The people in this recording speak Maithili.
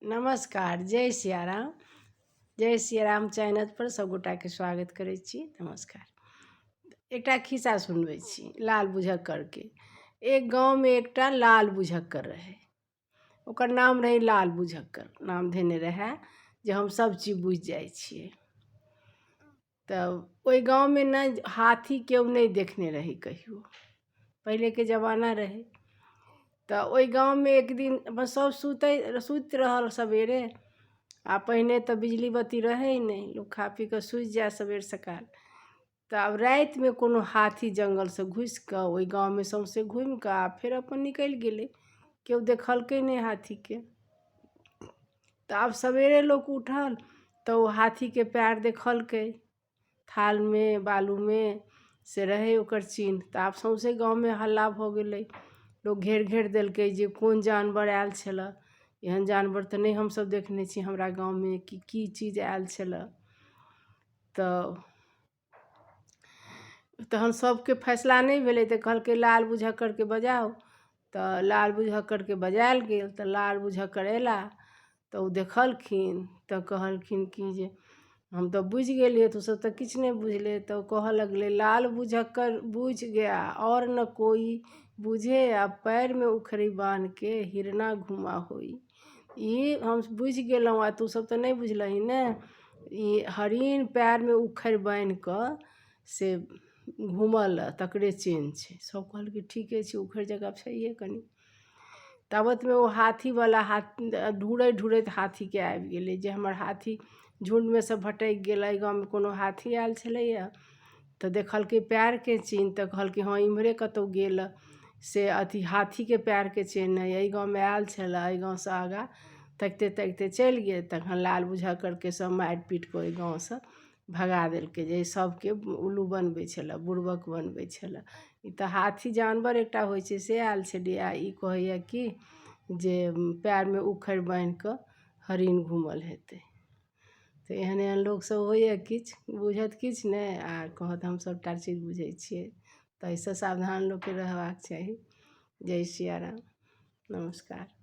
नमस्कार, जय सियाराम। जय सियाराम चैनलपर सभगोटाके स्वागत करै छी। नमस्कार। एकटा खिस्सा सुनबै छी लाल बुझक्करके। एक गाँवमे एकटा लाल बुझक्कर रहै। ओकर नाम रहै लाल बुझक्कर। नाम धेने रहै जे हम सब चीज बुझि जाइ छियै। तऽ ओहि गाँवमे ने हाथी केओ नहि देखने रहै कहियो। पहिलेके जमाना रहै। तऽ ओहि गाँवमे एक दिन अपन सभ सुति रहल सवेरे। आ पहिने तऽ बिजली बत्ती रहै नहि, लोक खा पी कऽ सुति जाय सवेर सकाल। तऽ आब रातिमे कोनो हाथी जङ्गलसँ घुसि कऽ ओहि गाँवमे सौँसे घूमि कऽ आ फेर अपन निकलि गेलै। केओ देखलकै नहि हाथीके। तऽ आब सवेरे लोक उठल तऽ ओ हाथीके पएर देखलकै। थालमे बालूमे से रहै ओकर चिन्ह। तऽ आब सौँसे गाँवमे हल्ला भऽ गेलै। लोक घेर घेर देलकै जे कोन जानवर आयल छलए। एहन जानवर तऽ नहि हमसभ देखने छी हमरा गाँवमे, कि की चीज आयल छलए। तऽ तहन सभके फैसला नहि भेलै तऽ कहलकै लाल बुझक्करके बजाउ। तऽ लाल बुझक्करके बजायल गेल। तऽ लाल बुझक्कर अयला तऽ ओ देखलखिन तऽ कहलखिन कि जे हम तऽ बुझि गेलियै, तू सब तऽ किछु नहि बुझले। तऽ ओ कहऽ लगलै, लाल बुझक्कर बुझि गया और न कोइ बुझे, आ पैरमे उखड़ि बान्हिके हिरना घुमा होई। ई हम बुझि गेलहुँ आ तू सब तऽ नहि बुझलही ने। ई हरिण पैरमे उखड़ि बान्हिकऽ से घूमल तकरे चेन्ह छै। सब कहलकै ठीके छै, उखड़ि जकाँ छैहे कनि। ताबतमे ओ हाथीवला ढूँढैत ढूँढैत हाथीके आबि गेलै जे हमर हाथी झुण्डमे सँ भटकि गेलै, गाँवमे कोनो हाथी आयल छलैए। तऽ देखलकै पएरके चिन्ह तऽ कहलकै हँ इम्हरे कतहु गेल। से अथी हाथीके पएरके चिन्ह अइ, एहि गाँवमे आयल छलए, एहि गाँवसँ आगाँ तकिते तकिते चलि गेल। तखन लाल बुझक्करके सब मारि पीट कऽ ओहि गाँवसँ भगा देलकै जे सबके उल्लू बनबै छलए, बुड़बक बनबै छलए। ई तऽ हाथी जानवर एकटा होइ छै से आयल छलै, आ ई कहैए कि जे पएरमे उखड़ि बान्हिकऽ हरिण घूमल हेतै। तऽ एहन एहन लोकसभ होइए, किछु बुझत किछु नहि आ कहत हम सभटा चीज बुझै छियै। तऽ एहिसँ सावधान लोकके रहबाक चाही। जय सियाराम, नमस्कार।